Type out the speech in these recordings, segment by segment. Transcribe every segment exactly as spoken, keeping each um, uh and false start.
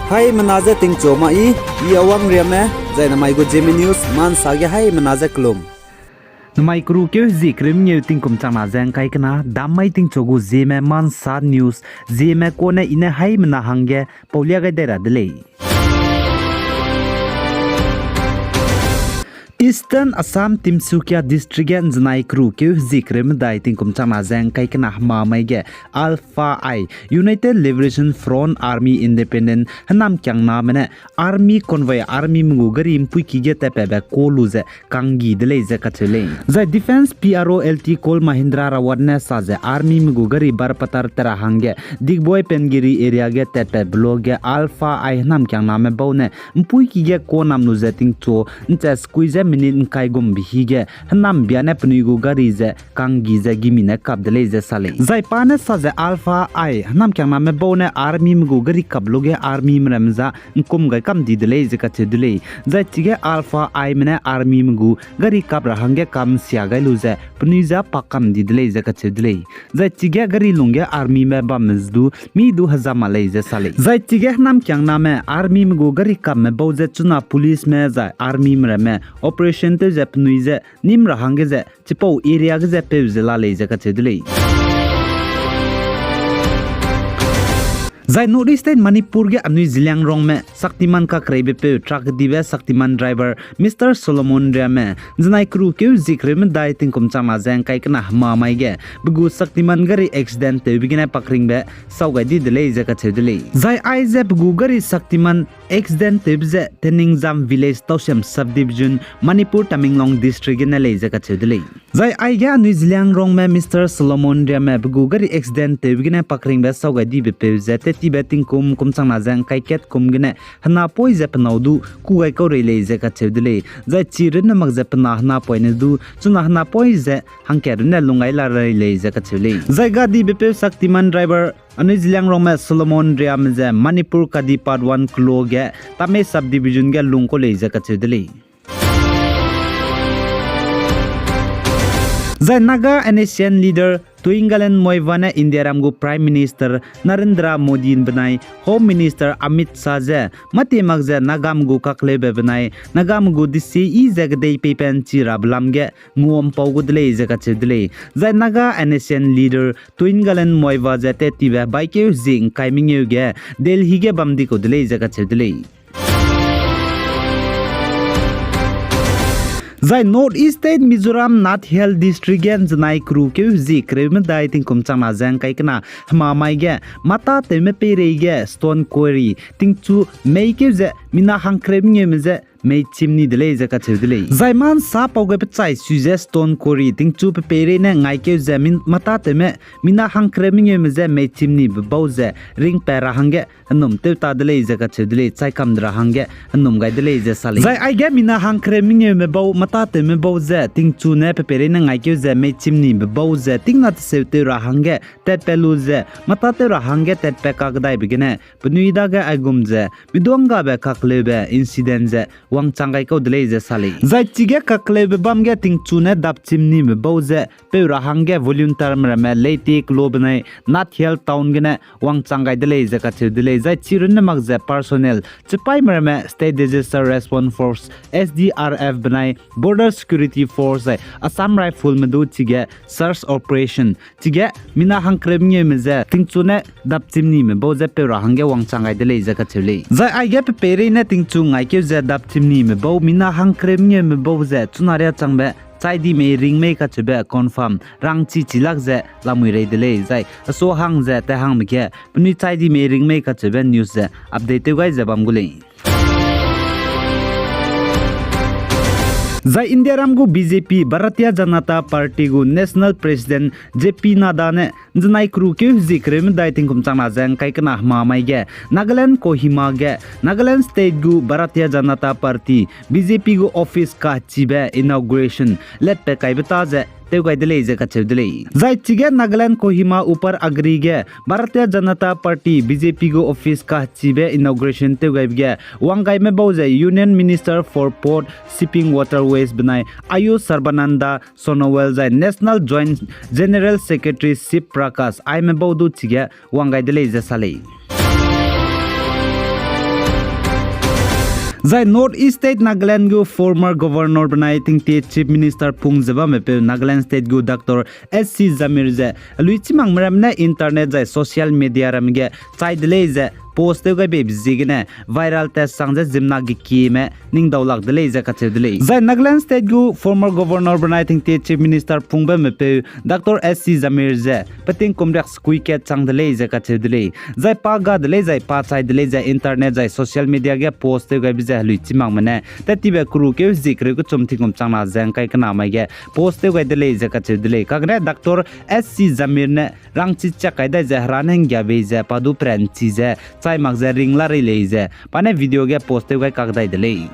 Haimena je tingchu ma i, i Awang Riame, zai namai gu Zeme News, mansa ge haimena je kelum. Namai keru keu hezie kereu mengeu tingkum changna ze ngkai kena, dam mai tingchu gu Zeme Mansa News, Zeme kone i ne haimena hangge paulia gai dai ra de lei. Eastern Assam Tinsukia District ge nzenai keru keu hezie kereu medai tingkum changna ze ngkai kena hema mai ge Alpha I, United Liberation Front Army Independent, henam kiangname ne Army convoy, army me gu gari mpuiki ge tatpatbe ka lu ze kanggi de lei ze kacheu lei. Zai Defence P R O L T Col Mahendra Rawat ne sa ze army me gu gari Barpatar tera hangge Digboi Pengiri area ge tatpatbe luage Alpha I henam kiangname bau ne mpuiki ge ka nam lu ze tingchu nche sekui ze minute ngkai gumbe hi ge henam bia ne penui gu gari ze kanggi ze gimi ne kap de lei ze sa lei. Zai pa ne sa ze Alpha I henam kiangname bau ne army me gu gari kap luage army me ramme za ngkum gai kam di de lei ze kacheu de lei. Zai chige Alpha I me ne army me gu gari kap ra hangge kam sia gai lu ze penui za pa kam di de lei ze kacheu de lei. Zai chige gari lungge army me bamme du mi du hezam ma lei ze sa lei. Zai chige henam kiangname army me gu gari kamme bau ze chuna police me zai army me ramme operation tew ze penui ze nim ra hangge ze chipau area ge ze peu ze la lei ze kacheu de lei. Zai North East State Manipur ge anui Zeliangrongme Shaktiman kakreibepeu truck kedibe Shaktiman driver Mister Solomon Riame, nzenai keru keu hezie kereu medai tingkum changna ze ngkai kena hema mai ge, pe gu Shaktiman gari accident tewbe gene pakringbe sau gai di de lei ze kacheu de lei. Zai aize pe gu gari Shaktiman accident tewbe ze Teningjam Village, Tousem Subdivision, Manipur, Tamenglong District gene lei ze kacheu de lei. Zai aige anui Zeliangrongme Mister Solomon Riame pe gu gari accident tewbe gene pakringbe sau gai dibepeu ze tettibe tingkum kum changna ze ngkai kat kum gene henapoi ze pe nâu du kû gai kau rei lei ze kacheu de lei. Zai chi runne mak ze pe na henapoine du chuna henapoi ze hangkat runne lung gai la rei lei ze kacheu lei. Zai gadibepeu Shaktiman driver anui Zeliangrongme Solomon Riame ze Manipur Kadipatwan kelo ge Tamei Subdivision ge lung kau lei ze kacheu de lei. Zai Naga N S C N leader Tuingalen Moiva ne Indiaram gu Prime Minister Narendra Modi benai Home Minister Amit Shah ze mâtie mak ze Nagame gu kakleube benai Nagame gu desiyi ze kedei peipen chi rabe lam ge nguampau gu de lei ze kacheu de lei. Zai Naga N S C N leader Tuingalen Moiva ze tettibe hebaikeu hezie ngkai mengeu ge Delhi ge bam di kau de lei ze kacheu de lei. Zai North East State Mizoram Nathel District ge nzenai keru keu hezie kereu medai tingkum changna ze ngkai kena hema mai ge mâtatewme peirei ge stone quarry tingchu meikeu ze mina hangkereu mengeume ze mei chimni de lei ze kacheu de lei. Zai mâ nsapau ge pechai sui ze stone quarry tingchu pe peirei ne ngaikeu ze min-, mâtatewme mina hangkereu mengeume ze mei chimnibe bau ze ringpat ra hangge henum tew ta de lei ze kacheu de lei, chai kam de ra hangge henum gai de lei ze sa lei. Zai aige mina hangkereu mengeume bau, mâtatewme bau ze tingchu ne pe peirei ne ngaikeu ze mei chimnibe bau ze tingna teseu tew ra hangge tatpat lu ze mâtatew ra hangge tatpat kakdaibe gene penui dage aigum ze miduanggabe kakleube incident ze wangchang gai kau de lei ze sa lei. Zai chige kakleube bam ge tingchu ne dap chimnibe bau ze peu ra hangge volunteerme ramme Leyte kelo benai Nathel town gene wangchang gai de lei ze kacheu de lei. Zai chi runne mak ze personnel chipaîme ramme State Disaster Response Force, S D R F benai Border Security Force zai Assam Rifleme du chige search operation chige mina hangkereu mengeume ze tingchu ne dap chimnime bau ze peu ra hangge wangchang gai de lei ze kacheu lei. Zai aige pe peirei ne tingchu ngaikeu ze dap chimnime bau mina hangkereu mengeume bau ze chuna riâ changbe chai di mei ring mei kacheube confirm rangchi chi lak ze lamui rei de lei. Zai aso hang ze tat hangme ge penui chai di mei ring mei kacheube news ze update tew gai ze bam gu lei. Zai Indiaram gu B J P, Bharatiya Janata Party gu National President J P Nadda ne nzenai keru keu hezie kereu medai tingkum changna ze ngkai kena hema mai ge Nagaland Kohima ge Nagaland State gu Bharatiya Janata Party, B J P gu office kachibe inauguration letpat kaibe ta ze tew gai de lei ze kacheu de lei. Zai chige Nagaland Kohima Upper Agri ge Bharatiya Janata Party, B J P gu office kachibe inauguration tew gaibe ge wanggaime bau ze Union Minister for Port, Shipping, Waterways benai Ayu Sarbananda Sonowal zai National Joint General Secretary Shiv Prakash aime bau du chige wanggai de lei ze sa lei. Zai North East State Nagaland gu former governor benai tingtie Chief Minister pung ze bamme peu Nagaland State gu Doctor S C Jamir ze, lui chimangme ramme ne internet zai social media ramme ge chai de lei ze post tew gai beibe ziegene viral test sang ze ziemmena gekieme ning daulak de lei ze kacheu de lei. Zai Nagaland State gu former governor benai tingtie Chief Minister pung bamme peu Doctor S C Jamir ze, peting kum riak sekui kat chang de lei ze kacheu de lei. Zai pa ga de lei zai pa chai de lei ze internet zai social media ge post tew gaibe ze lui chimangme ne, tat tibe kuru keu zie kereu kechum tingkum chang na ze ngkai kena mai ge post tew gai de lei ze kacheu de lei. Kagene Doctor S C Jamir ne rangchi chak kai dai ze hera ne nggia bei ze pa du peranchi ze, chai mak ze ring la rei lei ze, pa ne video ge post tew gai kak dai de lei.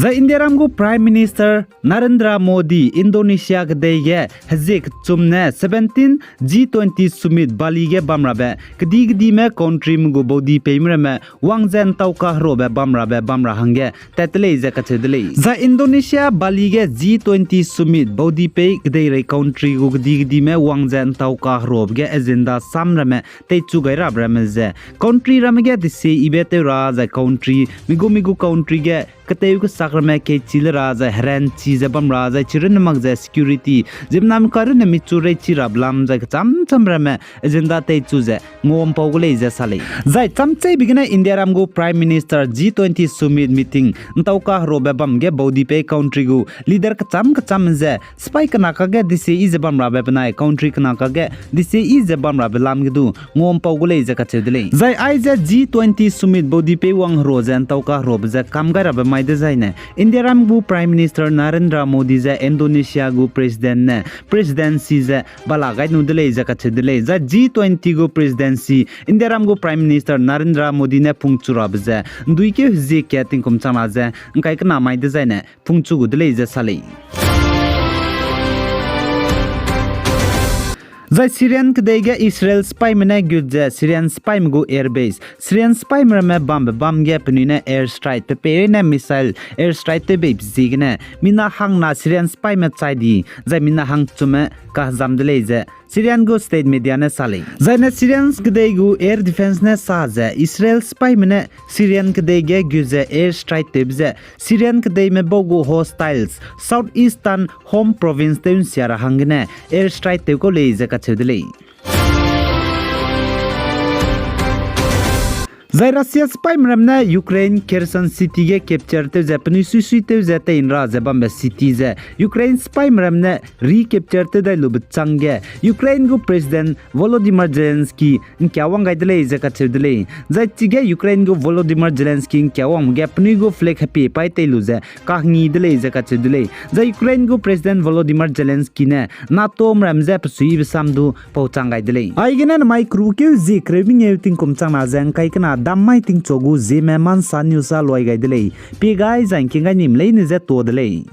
Zai Indiaram gu Prime Minister Narendra Modi Indonesia kedei ge hezie kechum ne seventeen G twenty Summit Bali ge bamrabe kedi-kedime countryme gu baudi peime ramme wang ze ntau kaherobe bamrabe bamra hangge tat de lei ze kacheu de lei. Zai Indonesia Bali ge G twenty Summit baudi pei kedeirei country gu kedi-kedime wang ze ntau kaherobe ge agenda sam ramme teichu gai rabe ramme ze country ramme ge desie ibe tew ra zai country, mi gu mi gu country ge ketew kesak ramme keichi le ra zai heranchi ze bam ra zai chirunne mak ze security, ziemmename karunne michu reichi rabe lam zai kecham cham ramme agenda teichu ze nguampau gu lei ze sa lei. Zai chamcheibe gene Indiaram gu Prime Minister G twenty Summit Meeting ntau kaherobe bam ge baudi pei country gu leader kecham kecham ze sipai kena kakge desie i ze bamrabe benai country kena kakge desie i ze bamrabe lam ge du nguampau gu lei ze kacheu de lei. Zai aize G twenty Summit baudi pei wang hero ze ntau kaherobe ze kam gai rabe mai dezaine Indiaram gu Prime Minister Narendra Modi ze Indonesia gu President ne presidency ze bala gai nu de lei ze kacheu de lei. Zai G twenty gu presidency Indiaram gu Prime Minister Narendra Modi ne pungchu rabe ze nduikeu hezie kat tingkum chang na ze ngkai kena mai dezaine pungchu gu de lei ze sa lei. Zai Syrian kedei ge Israel sipaime ne gut ze Syrian sipaime gu airbase, Syrian sipaime ramme bambe bam ge penui ne airstrike, pe peirei ne missile airstrike tew beibe ziegene mina hangna Syrian sipaime chai di, zai mina hangchume kahezam de lei ze Syrian gu state media ne sa lei. Zaine Syrian kedei gu air defence ne sa ze Israel sipaime ne Syrian kedei ge gut ze airstrike tewbe ze Syrian kedeime bau gu hostiles South Eastern Homs province tew nsia ra hanggene airstrike tew kau lei ze kacheu de lei. Zai Russia sipaime ramme ne Ukraine Kherson city ge capture tew ze penui suisui tew ze tei nra ze bambe city ze Ukraine sipaime ramme ne recapture tew dai lube chang ge Ukraine gu President Volodymyr Zelensky ngkia wang gai de lei ze kacheu de lei. Zai chige Ukraine gu Volodymyr Zelensky ngkia wangbe ge penui gu flag hepie paî tei lu ze kahngi de lei ze kacheu de lei. Zai Ukraine gu President Volodymyr Zelensky ne NATOme ramme je pesuibe sam du pauchang gai de lei. Aigene namai kerukeu zie kereu mengeu tingkum chang na ze ngkai kena dam mai tingchu gu Zeme Mansa News a luai gai de lei. Pie gai zai ngking gai nim leine je tuâ de lei.